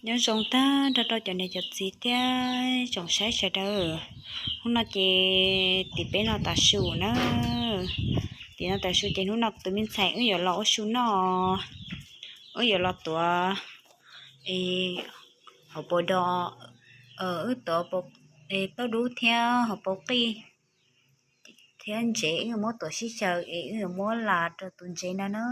Nyob zoo tag nrho rau cov niam cov txiv thiab tsoom saib sawv daws. Hnub no ces tim peb no tav su na, tim no tav su ces hnub no tus me ntxhais wb yuav los ua su noj, wb yuav los tuav hauv paus dos, wb tuav taub dub thiab hauv paus qij thiab ntsev, wb yuav muab tuav sib xyaw es wb yuav muab las rau tus ntsev no na.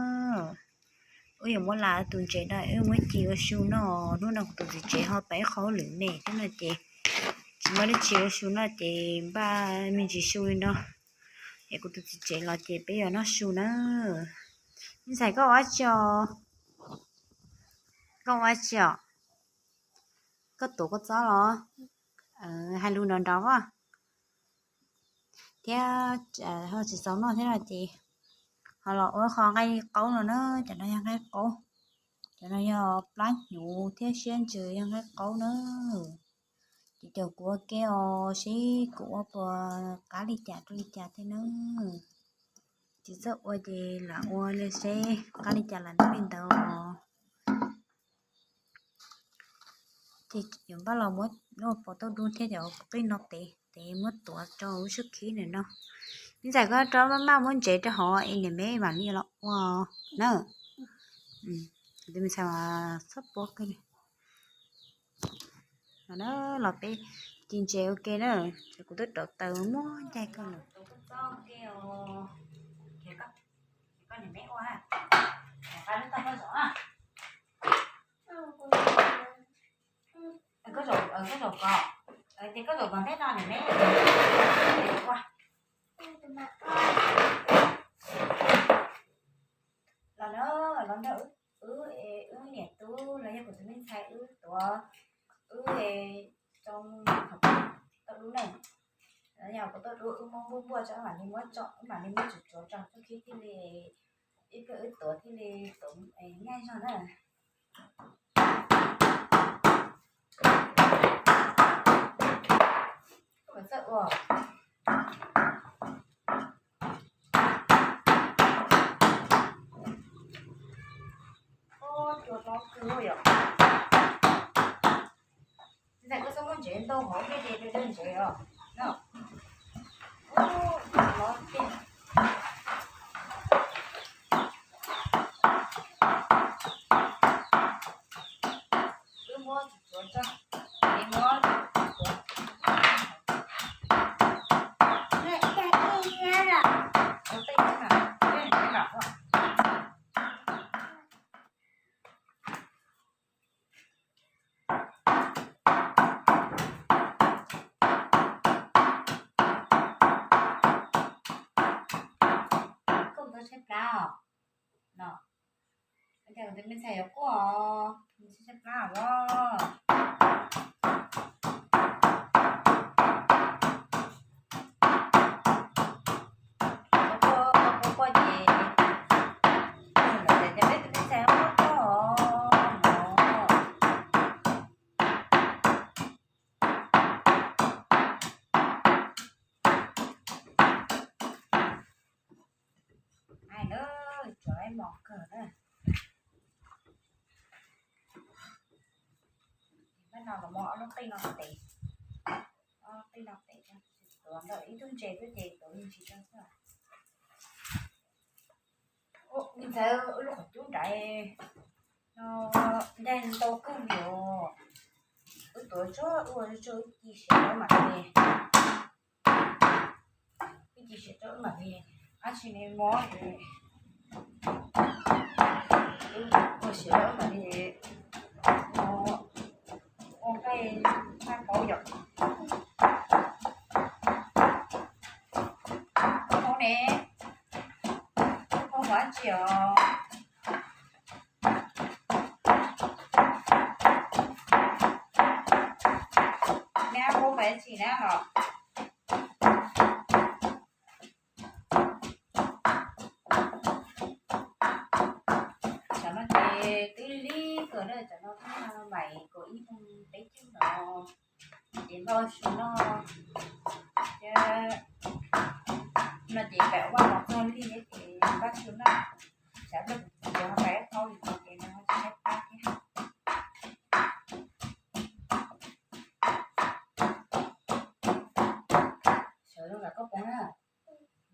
Wb yuav muab las tus ntsev no, wb muab ci ua su noj. Hnub no kuv tus txiv tsev ho pab ib qho hauj lwm me thiab no ces tsis muaj dab tsi ua su noj ces npaj me ntsis su li no. Es kuv tus txiv tsev los ces peb yuav noj su na. Me ntxhais koj ua dab tsi os? Koj ua dab tsi os? Koj tuav kua txob los? Hais lus nrov nrov as. Thiab ho tsis txaus noj thiab no ces ho los ua qho nqaij qaub no na. Cov no yog nqaij qaub, cov no yog plab hnyuv thiab siab ntsws yog nqaij qaub na. Ces caum kuv ua ke os, seb kuv ua puas qab li cas rau li cas thiab na. Tsis txawj ua ces lam ua li seb qab li cas lam noj li ntawd os. Ces yuav npaj los muab paus taub dub thiab cov qij no tev tev muab tuav rau lub sab khib ntawm no. Me ntxhais koj rov maj maj muab ntsev rau hauv es niam me mam li los ua na. Tus me ntxhais mas txhob puab kawg li. Los peb ci ntsev ua ke na, ces kuv twb rauv taws muab ncaig koj lawm. Koj zaum koj, koj zaum koj ntej no niam me ua. Los na, los nrog wb, wb niam tub los yog kuv tus me ntxhais wb tuav, wb tsoo taub dub na. Yog kuv taub dub wb muab npuaj npuaj tso, wb mam li muab tso, wb mam li muab tsuav tsuav tso txuj khib thiaj li, ib pliag wb tuav thiaj li tuav nyaj zog na. Koj puas txawj ua? Ua cua hlob kawg yom. Ntxhais koj txhob muab ntsev ntau hov, dej dej ntsev os. Ua hlob tiag. Wb muab tsuav tso, wb muab tsuav. Koj ua tshaib plab os. No, ua cas kuv tus me ntxhais yuav quaj os, tshaib plab os. Quaj quaj ces, lawv tias peb tus me ntxhais quaj quaj os no. Ai na, tsuav ib mos kawg na. Pab no los muab ob lub qij no tev, ob lub qij no tev, tuav ntawm ib tug ntses xwb ces tuav me ntsis rau xwb. Ua, me ntxhais, wb lub qhov cub nrad no ncaig ntau kawg li os. Wb tuav tsuag ua tsuag wb ci siav rau mam li, wb ci siav rau wb mam li, ab tsi ne mob es, wb ua siav rau wb mam li ua nqaij, nqaij qaub yom. Koj hmoob ne, koj hmoob ua dab tsi os? Neb hmoob ua dab tsi na los? Cov no ces twb lig kawg na, cov no twb mais kaum ib moos peb caug no, ces npaj ua su noj thiab. No ces pem vaj los txog lig ces npaj su noj, tsam pliag kuv txiv ho pais ib qho li no ces nws ho tsis tshaib plab thiab. Ntawd los koj poob na,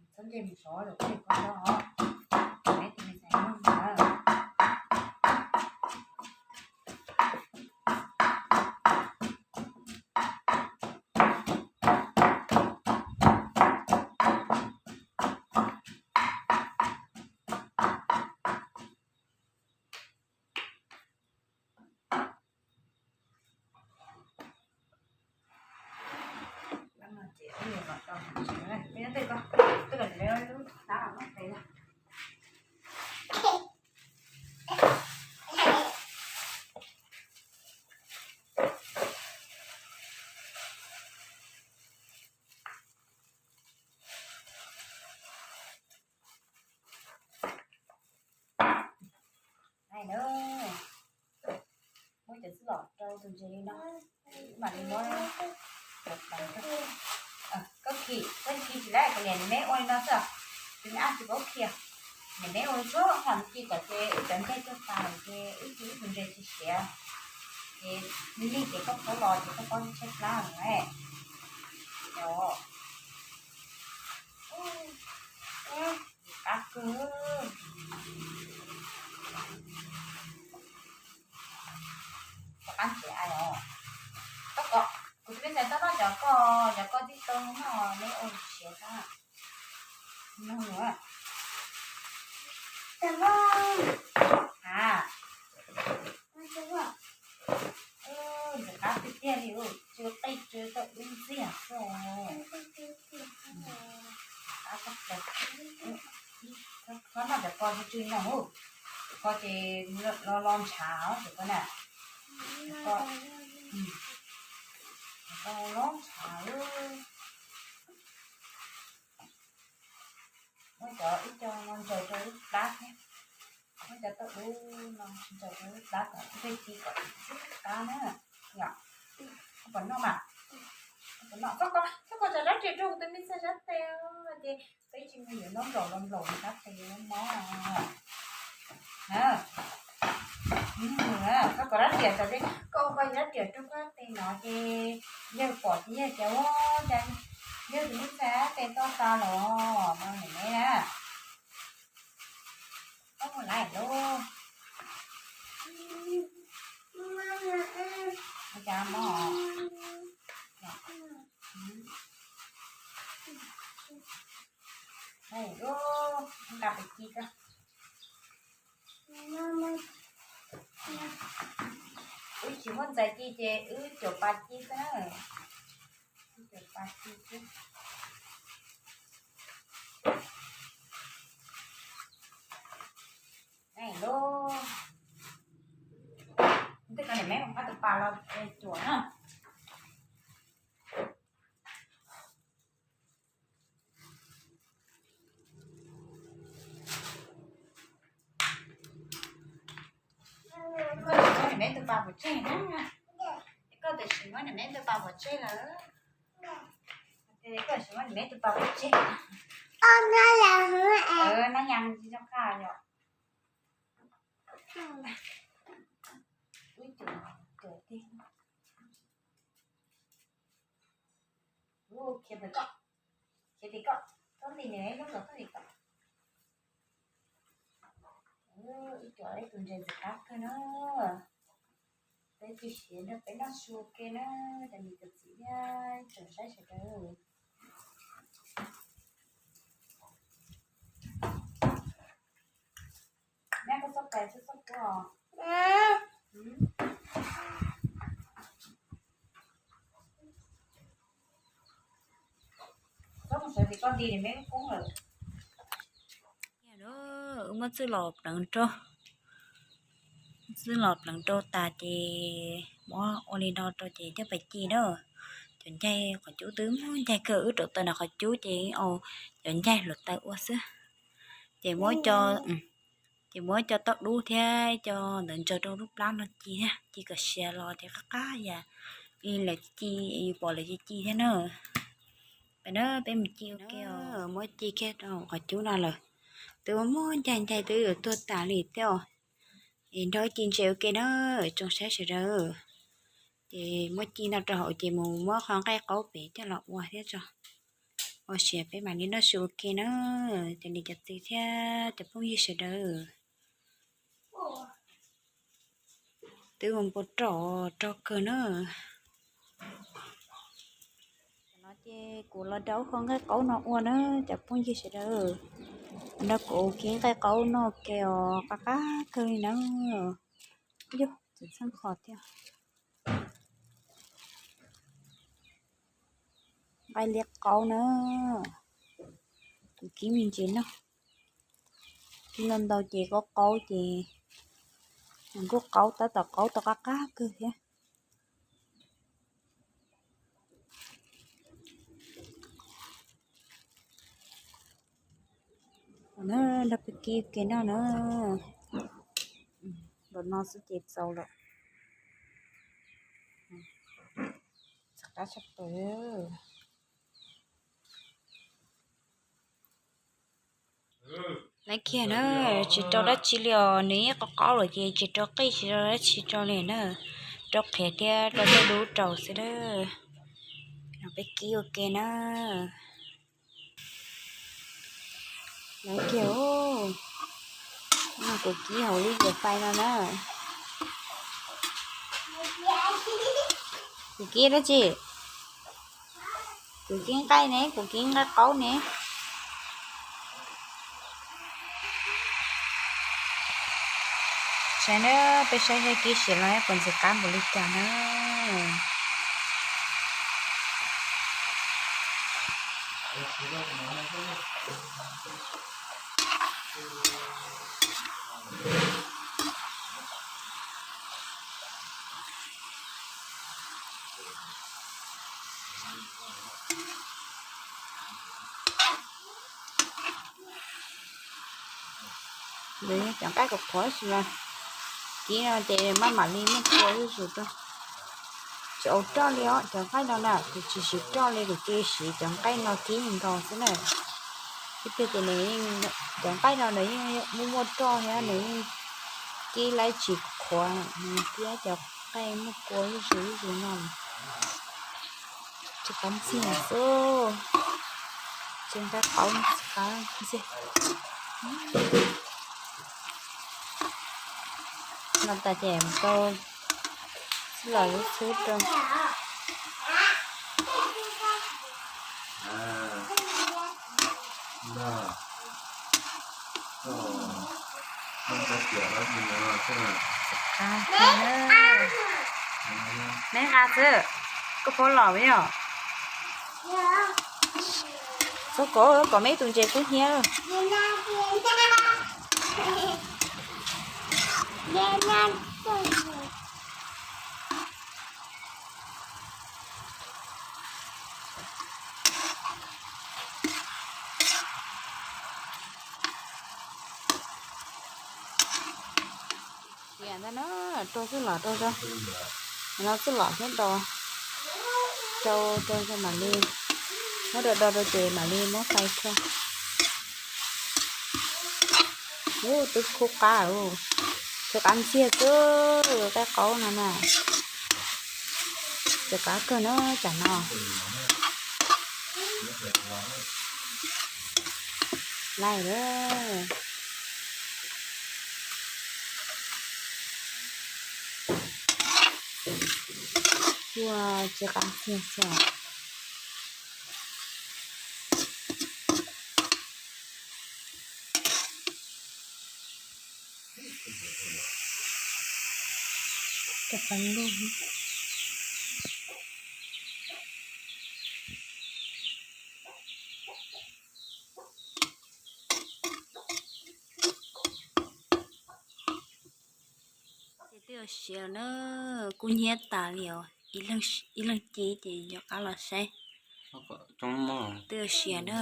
txhob nce mus sov los koj koj os. Neb tus me ntxhais nyob ntawd. Muab cov txuj lom rau tus ntses li no, mam li muab cov peev rau. Koj khi, koj khi tsis laib kuv niam niam meb ua li no xwb, tus me ab tsis paub khi. Niam meb ua li tsuag hom ci kom ces wb cov ncaig tuaj tas ces wb khi wb tus ntses tsis siav, ces lig ces koj khaub los ces koj paub tshaib plab lawm. Qab kawg. Koj qab ntses os. Koj kom kuv tus me ntxhais tau noj cov koj, cov koj tib tau noj neb ua siav xwb. Nug lawm. A, ntxim qab tiag tiag li, tsw qij tsw tau ib ntxiag xwb. Koj noj cov koj tsw tsw noj, koj ces lo lo ntshav ces koj na. Koj lo ntshav. Muab cov ib co no ntsaws rau lub plab thiab. Muab cov tauj dub no ntsaws rau lub plab kom nqig ci kom tsis txhob qab na. Yom, koj puas noj mas? Koj puas noj? Koj, koj tso rab riam rau kuv tus me ntxhais sab tes ces peb tsis mus yuav ntaub nplaum los nplaum sab tes mob. Koj kom rab riam tso, koj ua koj rab riam rau koj tes no ces yawg pom ces yawg tias ua cas yawg tus me ntxhais tes toj tas los no niam neb na. Koj mus lawm lauj. Ua cas mob? Nqa pem ci koj. Wb tsis muaj ntxhais ci ces wb cuam pas ci xwb na. Wb cuam pas ci xwb. Lauj, tej ko niam meb mus qab tus pas los cuam na. Koj tsis muab niam meb tus pas pov tseg na. Koj tias tsis muab niam meb tus pas pov tseg lawm. Koj tsis muab niam meb tus pas pov tseg. Nab yas tsis zoo qab yom. Ib cuam, cuam tig. Khiav tim koj, khiav tim koj, txhob nti niam meb lub los txhob nti koj. Ib cuam ib tus ntses ntxim qab kawg na. Peb tsis siav nrog peb noj su ke na, cov niam cov txiv thiab tsoom saib sawv daws. Neb koj txhob pais txhob txhob kuv os. Txhob mus sawv tim koj nti niam meb lub koob lawm. Wb muab txuj lom pleev rau, txuj lom pleev rau tas ces muab ua li no rau ces coj pais ci na. Cov ncaig qhov cub twb muaj ncaig kawg, wb rauv taws nram qhov cub ces au cov ncaig hluav taws ua xwb. Ces muab co, ces muab co tauj dub thiab co ntawd ntsaws rau lub plab no ci thiab, ci kom sia los ces qab qab yam li lawv ci, yus pom lawv ci ci thiab na. Peb na peb mus ci ua ke os. Muab ci kiag rau hauv qhov cub no lawm. Twb muaj ncaig ncaig twb yuav tuag tas li thiab os. Es nrog ci ntses ua ke na, tsoom saib sawv daws. Ces muab ci no rau hauv ces mus muab qhov nqaij qaub pem coj los ua thiab tso. Ua siav peb mam li noj su ua ke na, cov niam cov txiv thiab cov phooj ywg sawv daws. Twb ua npau roj rog kawg na. No ces kuv los rau hau nqaij qaub no ua na cov phooj ywg sawv daws. Nrog kuv kib nqaij qaub noj ua ke os, qab qab kawg li na. Yog txawm txheej qhov thiab. Nqaij liab qaub na, kuv kib me ntsis noj. Kib ntau ntau ces qaub qaub ces nws kuj qaub tab tom qaub tau qab qab kawg thiab. Nrog peb kib ua ke noj na. Npaum no xwb ces txaus lawm. Qab tshaj plaws. Laiv kiag na, tsis rau dab tsi li os, nws yeej qaub qaub lawm ces tsis rau qij tsis rau dab tsi rau li na. Rau qhiav thiab rau tej dub rau xwb na. Peb kib ua ke na. Laiv kiag, no kuv kib hauv lub yias fais no na. Kuv kib dab tsi? Kuv kib nqaij ne, kuv kib nqaij qaub ne. Saib na, peb saib saib kib siav los puas ntxim qab npaum li cas na. Cov nqaij qhuav qhuav xwb na, kib no ces maj mam li muab kua zuj zus rau. Tsis ua roj li os, cov nqaij no na kuv tsis siv roj li, kuv cia siv cov nqaij no kib nkaus xwb na. Ib pliag ces nws, cov nqaij no nws yeej muaj muaj roj thiab nws yeej kib laib tsis qhuav, nws kib cov nqaij muaj kua zuj zus zuj zus no. Tsis qab ntxiag xwb, tsis nqaij qaub tsis qab ntxiag. No tas ces mus rau xwb los lub xwb rau. Neb nqa xwb, koj pab los yom? Txhob kov, kov me ib tug ntses kub hnyiab. Tias ntag na, rau xwb los rau, no xwb los thiab rau, rau rau mam li muab rau do rau ces mam li muab fais rau. Ub, twb khub qab, tsis qab ntxiag xwb, qaib qaub no na. Tsis qab kawg na tsam no. Laij lawm. Ua tsis qab ntxiag xwb. Ces twb ua siav na, kub hnyiab tas li os, ib leeg ci ces yuav qab los saib. Twb ua siav na.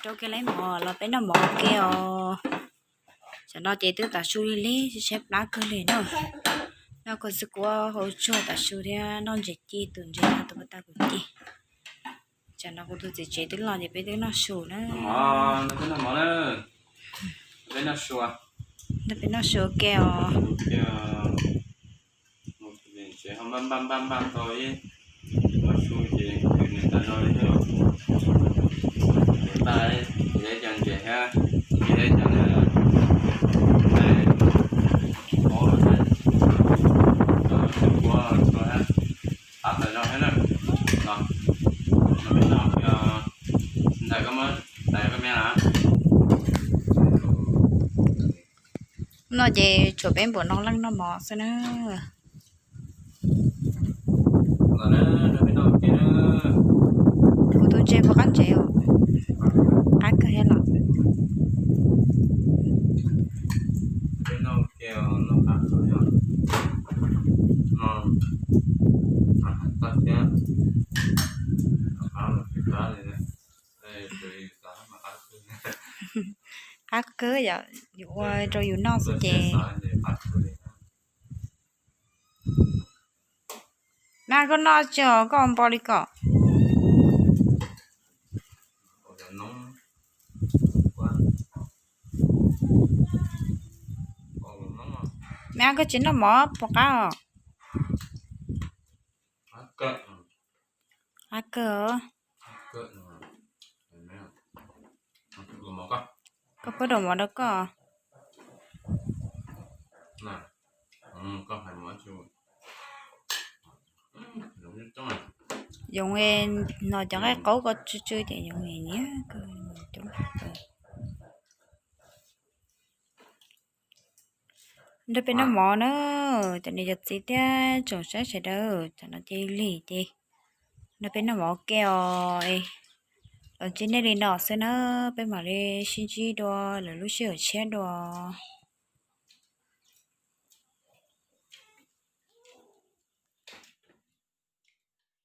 Rau kiag lawm mov los peb noj mov ua ke os. Tsam no ces twb tav su lig lig, saib plab kawg li na. Noj kua xwb kua hauv tsuag tav su thiab noj ntses ci, tus ntses no tus puas tau kuv ci. Tsam no kuv tus txiv tsev twb los ces peb twb noj su na. Peb noj su ua ke os. Npaj npaj npaj tau ib Ib cov ntses thiab, ib cov ntses, ib cov ntses, ua qab tawm zog thiab na. No, no, ntawm koj muab tais koj me na. No ces tshuav peb npaum no leej noj mov xwb na. Kuv tus ntses puas qab ntsev os? Qab kawg thiab los? Qab kawg yom, yus ua rau yus noj xwb ces. Na koj noj tsis os, koj ua npo li ko. Me ab, koj tsis noj mov puas qab os? Qab kawg. Koj pab rau mov rau koj. Yoov, no cov nqaij qaub ko tsw tsw ces yoov nyiam nyiam kawg coob. Nrog peb noj mov na, cov niam cov txiv thiab tsoom saib sawv daws, tam no cia li ces nrog peb noj mov ua ke os. Los ntsib nej li no xwb na, peb mam li sib ntsib dua lwm lub sij hawm tshiab dua.